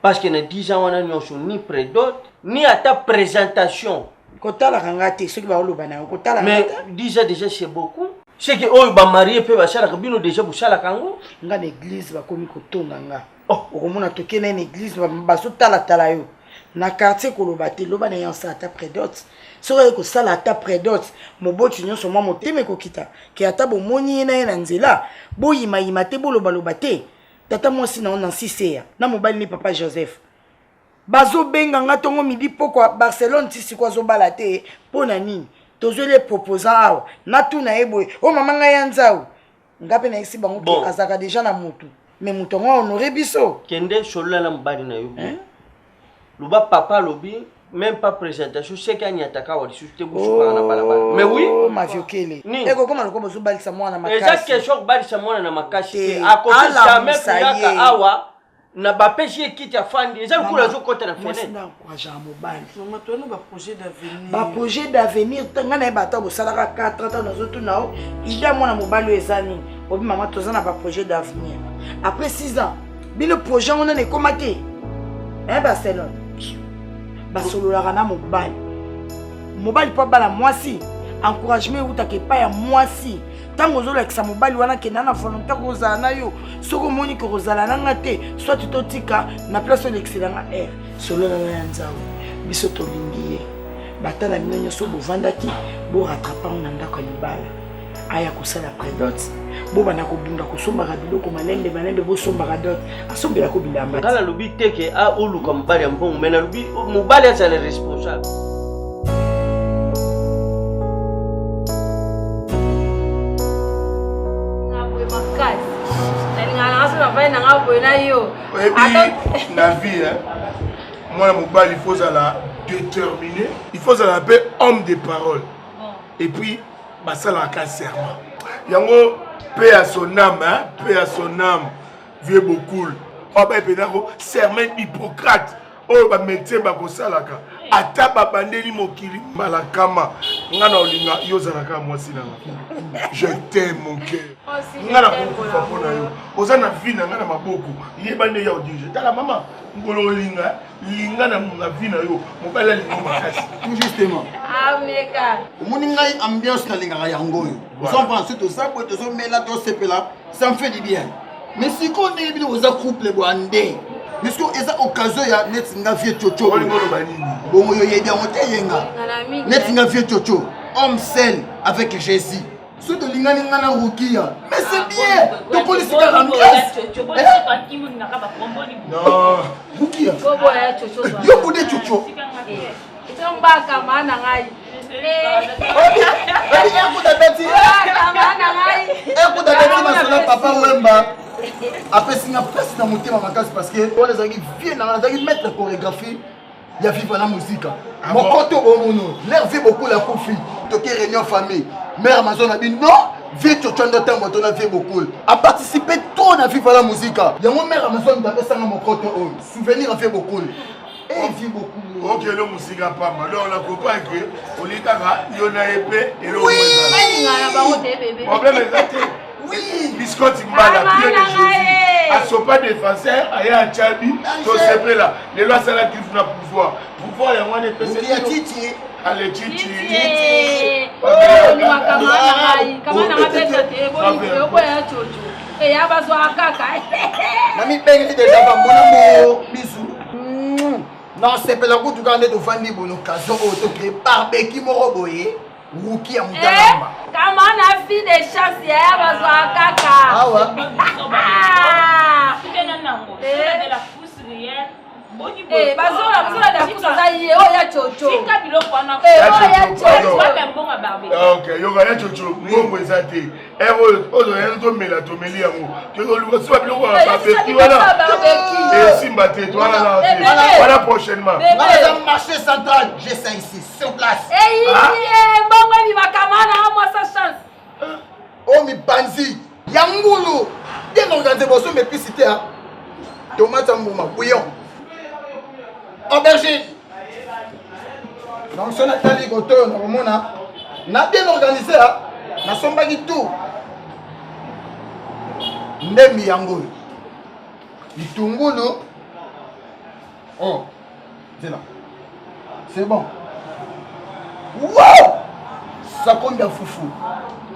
Parce que na 10 ans wana nyonso ni predot ni ata présentation. Kotalaka nga te soki baoloba na yo kotala Mais 10 ans déjà c'est beaucoup. C'est que oyo ba marié pe basalaka bino déjà bosalaka yango. Nga na église bakomi kotonga nga. Oh. Okomona toke na église bazotalatala yo. Na quartier koloba te loba na ye asala ata predot. Soki aye kosala ata predot moboti nyonso mwa motema ekokita ke ata bomoni ye na ye na nzela boyimayima te bolobaloba te. Tata mwasi na yo Nancy Seya na mobali ne papa Joseph bazobenga nga ntongo midi pokwa Barcelone ti siko azobala te mpo na nini tozweli ye proposant awa natuna ye boye o mama ngai ya nzau nga mpe nayebisi bango ke Bon. azalaka deja na motu me motu yango ahonore biso Kende solola na mobali na yo bien. Loba papa alobi même pas présentation seke anyataka awa lisusu te bosukaka na balabala mais oui Oh, maviokele ekokoma lokola bozobalisa mwana eza makasi question kobalisa mwana na makasi te Te. akoki jamais Alamusa koyaka ye. awa na bapesi ye kiti afandi eza lokola azokɔta na mwasi fenêtre nde encourageaka mobali mama toyana baprojet d'avenir baprojet d'avenir te ngai nayeba ata bosalaka 4 ans nazotuna o ide ya mwana mobali oyo eza nini obi mama toza na baprojet d'avenir après 6 ans bino projet yango nani ekoma te e barcelone basololaka na mobali mobali mpo abala mwasi encouragement eutaka epai ya mwasi ntango ozolakisa mobali wana kenda na volonté kozala na yo soki omoni kokozala na nga te soit totika na place olekisela nga aire solola na ya nzau biso tolingi ye bata na bino nyonso bovandaki boratrape yango na ndako ya libala aya kosala predot bobanda kobunda kosombaka biloko malembe malembe bosombaka dot asombelako bilamba ngai nalobi te ke oluka mobali ya mbongo mai nalobi mobali azala responsable oyebi na vie mwana mobali il faut ozala déterminé il faut ozala mpe homme de parole et puis basalaka serment yango mpe ya son âme hein, mpe ya son âme vieux bokul oyo baye mpenza ko serment d'hippocrate oyo bamédecin bakosalaka ata babandeli mokili mbala kama nga na olinga yo ozalaka mwasi na nga je t'aime mon cœur nga na kokufa mpo na yo oza na vie na nga na maboko yeba nde ya odirige tala mama nkolo olinga linga na na vie na yo mobali alinga makasi justement ameka omoni ngai ambiance nalingaka yango oyo ozomprendre soki toza boye tozomela tosepela ça me fait du bien mais sikoyo ndenge bino boza couple bwa nde mais sikoyo eza occasion ya neti nga vieux coco bongo yo oyebi yango te yenga neti nga vieux coco homme seul avec jésus soki tolingani nga na rukia mais c'est bien tokolisi kaka ambiance rukia yo bude coco tombaka na ngai ekuta beti ekuta beti masolo papa wemba apesi nga mpasi na motema makasi parce que wana ezalaki vie na nga nazalaki maître chorégraphie ya viva la musica ah mokoto bomono l'air vie bokula akufi toke réunion famille mère amazon abi non vie coco ndo ntango to na vie bokul aparticipe trop na viva la musica yango mère amazon moto apesanga mokoto oyo souvenir ya vie bokul eh, vie bokul okende mosika pamba donc na comprendre ke olingi kaka yo na ye mpe eloko problème eza te biscotte mbala pied de jésus asopa défenseur aya atyabi tosepela lelo asala griffe na pouvoir pouvoir yango wana epesatiti ale titi namibengeli deja bamona mo bisu nasepela kutu kaka nde tofandi boye occasion oyo tocree barbeki moko boye ruki ya mutalamba eh, kama na fille de chance yaya bazwaka kaka awa eh, bazola bazola dakusa aza ye oyo ya coco tika biloko wana eh, oyo ya coco mbongo ya barbecue. Ah, ok yoka ya coco mbongo eza te ere oyo oyo tomela tomeli yango tozoluka soba biloko ya barbecue wana esimba te towana te wana prochainement eza marché central j'ai ça ici sur place mbongo ebimaka mana mwasa chance oyo mipanzi ya ngulu bien organise bosomba episi te tomate ya mbuma bouillon aubergine donc so natali kote oyo nakomona na bien organise nasombaki tout ndembi yango oyo litungulu oh zela c'est bon wow sakombi ya fufu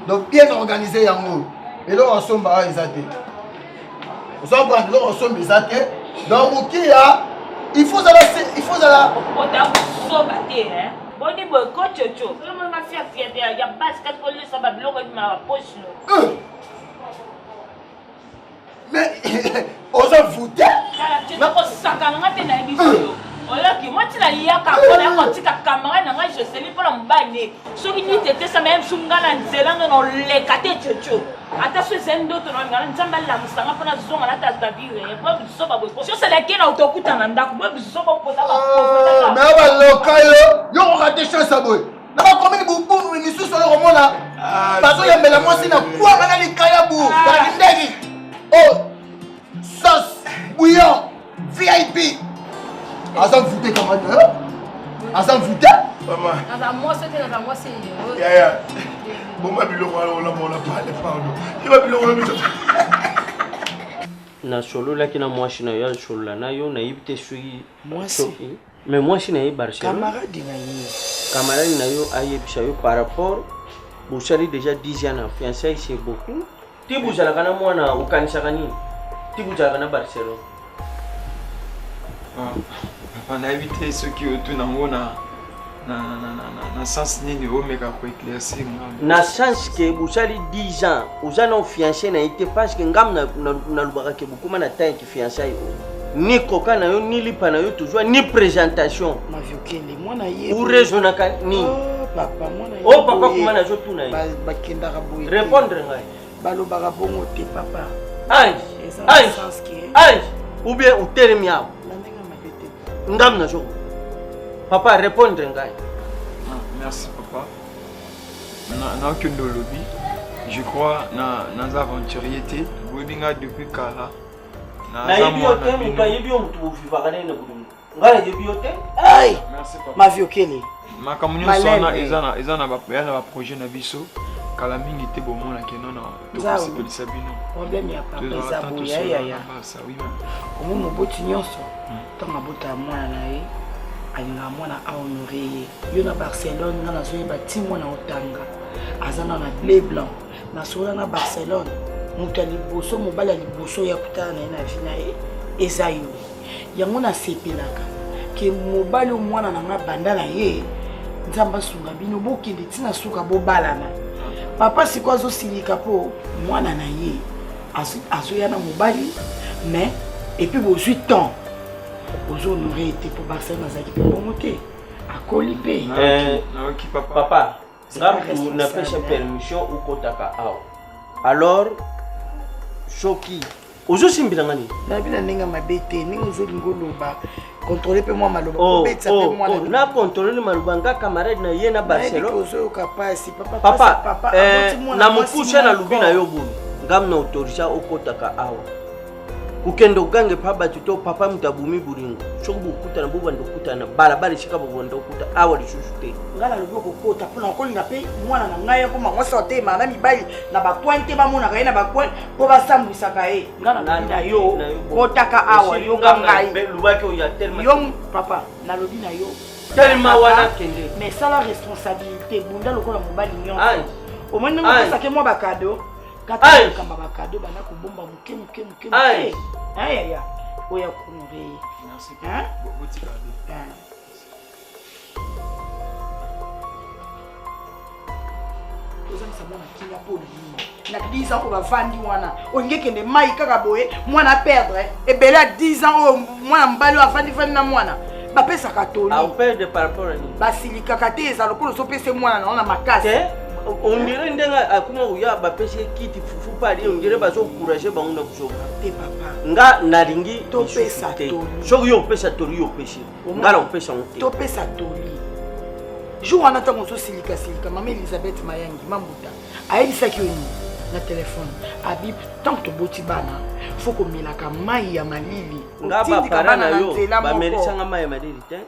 donc bien organisé yango eloko asomba awa eza te ozomprendre eloko asomba eza te donc mokiya il faut zala il faut zala otakosoba te hein boni boye kococo soki fiafia ya basi kati kolesa babiloko ebima bapoche no mais oza voute nakosakana nga te nayebi yo oyoki mwa ntina yaka mpona ya kotika camarade na ngai joseline mpona mobali ne soki niti etesama ye mosu ngai na nzela ngai noleka te coco ata so ezali ndoto na ngai nzambe alamusa ngai mpona zonga nata zabire bo bizoba boye soselaki na otokutana na ndako bo bizoba okoza me baloka yo yo korate chance ya boye na bakomini bubulu misusu oyo komona ah, bazoyembela mwasi na kwanga na likayabu ah. na kindeki o oh, sauce bouillon vip aza mvute kamata aza mvute yaya boma biloko wana olamona pale pardon yeba biloko wana biso nasololaki na mwasi na yo asolola na yo nayebi te soki mwasi Mais mwasi na ye Barcelone. Camarade na ye. Camarade na yo ayebisa yo par rapport bosali déjà 10 ans na fiançailles c'est beaucoup. Ti bozalaka na mwana okanisaka nini? Ti bozalaka na Barcelone. Ah, papa nayebi te soki otuna yango na na, na, na, na, na sens nini omeka koéclaircir nga na sens ke bosali 10 ans oza na fiancé na ye te parce que ngam nalobaka ke bokoma na temps ya fiançailles oyo ni koka na yo ni lipa na yo tozwa ni présentation maviokende mwana ye oraisonnaka nini oh, papa mwana o oh, papa kuma nazotuna ye bakendaka boye répondre ngai balobaka bongo te papa ange ange ange ou bien otelemi awa ngam nazoko papa répondre ngai ah, merci papa naokende olobi je crois naza aventurier te boyebi ngai depuis kala nayebi yo te moto ayebi yo moto bovivaka naye na bolingo ngai nayebi yo te maviokele makambo nyonso wana eza na baprojet na biso kala mingi te bomona keno na tokosepelisa bino problème ya papa eza boye yaya omoni moboti nyonso ntango abotaka mwana na ye alingaka mwana ahonore ye yo na barcelone nga nazoyeba ti mwana otanga aza na na bleu blanc nasolola na barcelone moto ya liboso mobali ya liboso oyo akutana na ye na vi na ye eza yo yango nasepelaka ke mobali oyo mwana na nga banda na ye nzambe asunga bino bokende ntina suka bobalana papa sikoyo azosilika mpo mwana na ye azoya na mobali mais epuis bozwi temps ozo honore ye te mpo barcelone azalaki mpe bongo te akoli mpe eh, papa nga napesa permission okotaka awa alors soki ozosimbela nga nini nayebi na ndenge mabe te ndenge ozolinga oloba controle mpe mwa maloba oh, obetisa mpe oh, mwana oh, na controle maloba nga camarade na ye na barcelone ozoyoka mpasi papa papa eh, na mokuse nalobi na yo boye ngam na autorisa okotaka awa kokende ogange mpa bato to papa moto abomi bolingo soki bokutana bobanda okutana na balabala esika bobanda okuta awa lisusu te ngai nalobi okokota mpona okolinga mpe mwana na ngai akoma mwasi otemaka na mibali na bacoin te bamonaka ye na bacoin mpo basambwisaka ye ngai nalobi na yo kotaka awa yoka ngai yo papa nalobi na yo telema wana kende mais sala responsabilité bunda lokola mobali nyonso omoni ndenge opesake mwa bakado kata kokamba bakado banda kobomba moke moke moke moke ayaya oyo akonore ye ozangisa mwana kimia mpo na nini na 10 ans oyo bavandi wana olingi ekende mai kaka boye mwana aperdre ebele ya 10 ans oyo mwana mobali oyo avandi vandi na mwana Bapesaka toli. Aoperdre par rapport à nini? Basilikaka te, eza lokola ozopesa mwana na yo na makasi. Te, on dirait ndenge akoma koya bapesi ye kiti fufu mpe alie, on dirait bazoencourage bango na buzoba. Te papa. Nga nalingi Topesa lisusu te. toli. Soki yo opesa toli, yo opesi. Nga na kopesa yango te. Topesa toli. Jour wana ntango ozosilikasilikа, mama Elizabeth Mayangi Mambuta ayebisaki yo nini na telefone? Abi ntango toboti bana, fo komelaka mai ya malili. Nga Kotindika bapara bana na na yo nzela moko. bamelisanga mai ya malili te.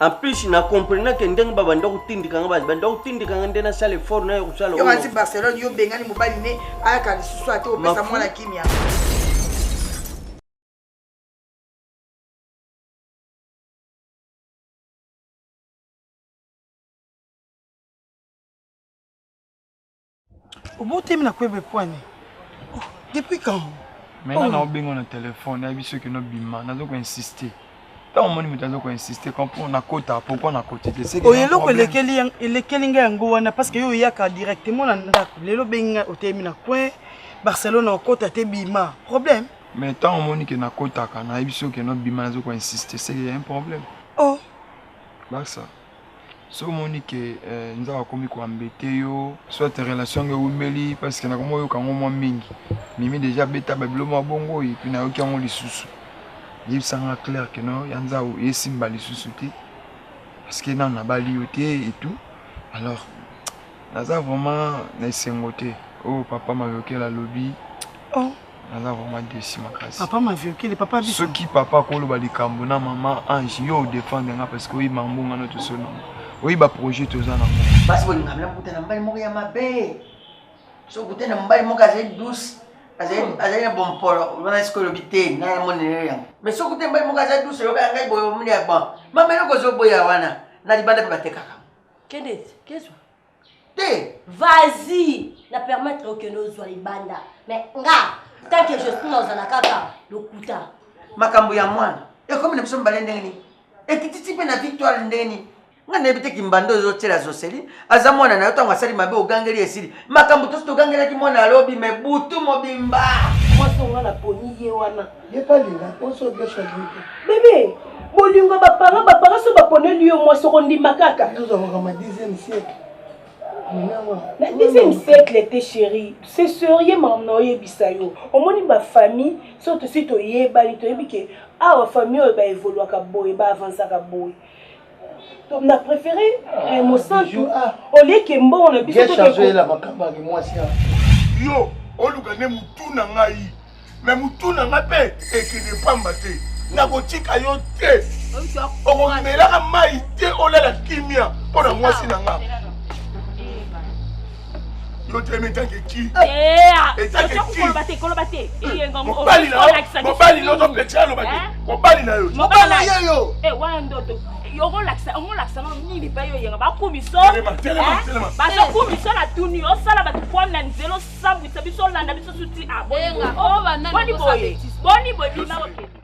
En plus na comprena ke ndenge babanda kotindika nga, babanda kotindika nga nde nasala effort na yo kosala Yo oyo. kasi Barcelone, yo bengani mobali ne ayaka lisusu ate opesa Mafu. mwana kimia. Obotemi na kwebe pwani. Oh, depuis quand? Maintenant naobenga na telefone, nayebi soki nobima, nazo koinsiste. Ntango omoni moto azo koinsiste, comprend nakota. Pourquoi nakoti te? C'est que Oyo y a un eloko problème. elekeli ngai yango wana, parce que yo oyaka directement na ndako. Lelo obengi ngai, otelemi na coin Barcelone, okota te, bima. Problème? Mais ntango omoni ke nakotaka, nayebi soki nobima, nazo koinsiste, c'est que y a un problème. Oh. Basa soki omoni ke nzambe akomi koambete yo, soit relation yango ewumeli, parce que nakomi oyoka yango mwa mingi. Mimi déjà abeta babilo mwa bongo, et puis nayoki yango lisusu. Yebisanga clair ke no ya nzau esimba lisusu te, parce que nanu nabali yo te et tout. Alors naza vraiment na esengo te oyo papa Maviokele alobi. Oh. Naza vraiment déçu makasi. Papa Maviokele, papa biso. Soki papa akoloba likambo na mama Ange, yo odefendre nga, parce que oyeba mbonga no tosolo nango, oyeba projet toza nango. Basi bolingaka na kuta na mobali moko ya mabe. So okuta na mobali moko azali douce, azali na bompolo wana, sikoyo olobi te ngai namonele yango. Mais soki okuta mobali moko azali douce, oyoka ya ngai boye, omoni ya bon mama, eloko ozoboya wana na libanda mpe batekaka. Kende kezwa. Te. Vas-y, na permettre okende ozwa libanda, mais nga tant que je suis nazala kaka lokuta. Makambo ya mwana ekomi na biso mibale ndenge nini? Ekititi mpe na Victoire ndenge nini? Ngai nayebi te. Kimbanda oyo ozotiela Zoseli aza mwana na yo, ntango asali mabe ogangeli, esili makambo tosi togangelaki mwana alobi me butu mobimba. Mwasi onga naponi ye wana. Ye mpe alinga oso gesho alingi. Bebe, bolingo ya baparent, baparent so baponeli yo mwasi, okondima kaka. Ozwa makambo ya 10e siècle. Na 10e siècle te, chéri, c'est sérieux. Makambo na oyebisa yo, omoni bafamille so tosi toyebani, toyebi ke awa famille oyo baévoluaka boye, baavansaka boye. Na préféré mosantu olieke mbongo na biso. Gesho azoyela makambo ya mwasi awa. Yo oluka nde mutu na ngai, me mutu na ngai mpe ekende pamba te. Nakotika yo te, okomelaka mai te, olala kimia mpo na mwasi na nga. Yo telemi etanke ki? Etanke ki? Koloba te, koloba te. Eyenga. Mobali na yo, mobali na yo ozopekisa aloba te. Mobali na yo. Mobali na yo. Eh, wana ndoto. Okolakisa, okolakisa ngo nini mpe yo yenga bakumiso? Telema, telema, telema. Bazokumiso na tuni, osala bato kwami na nzela, osambwisa biso, olanda biso suti. Ah, boni Yenga, boye. oh, banani Boni bosala boye. bêtise. Boni boye, bima okende.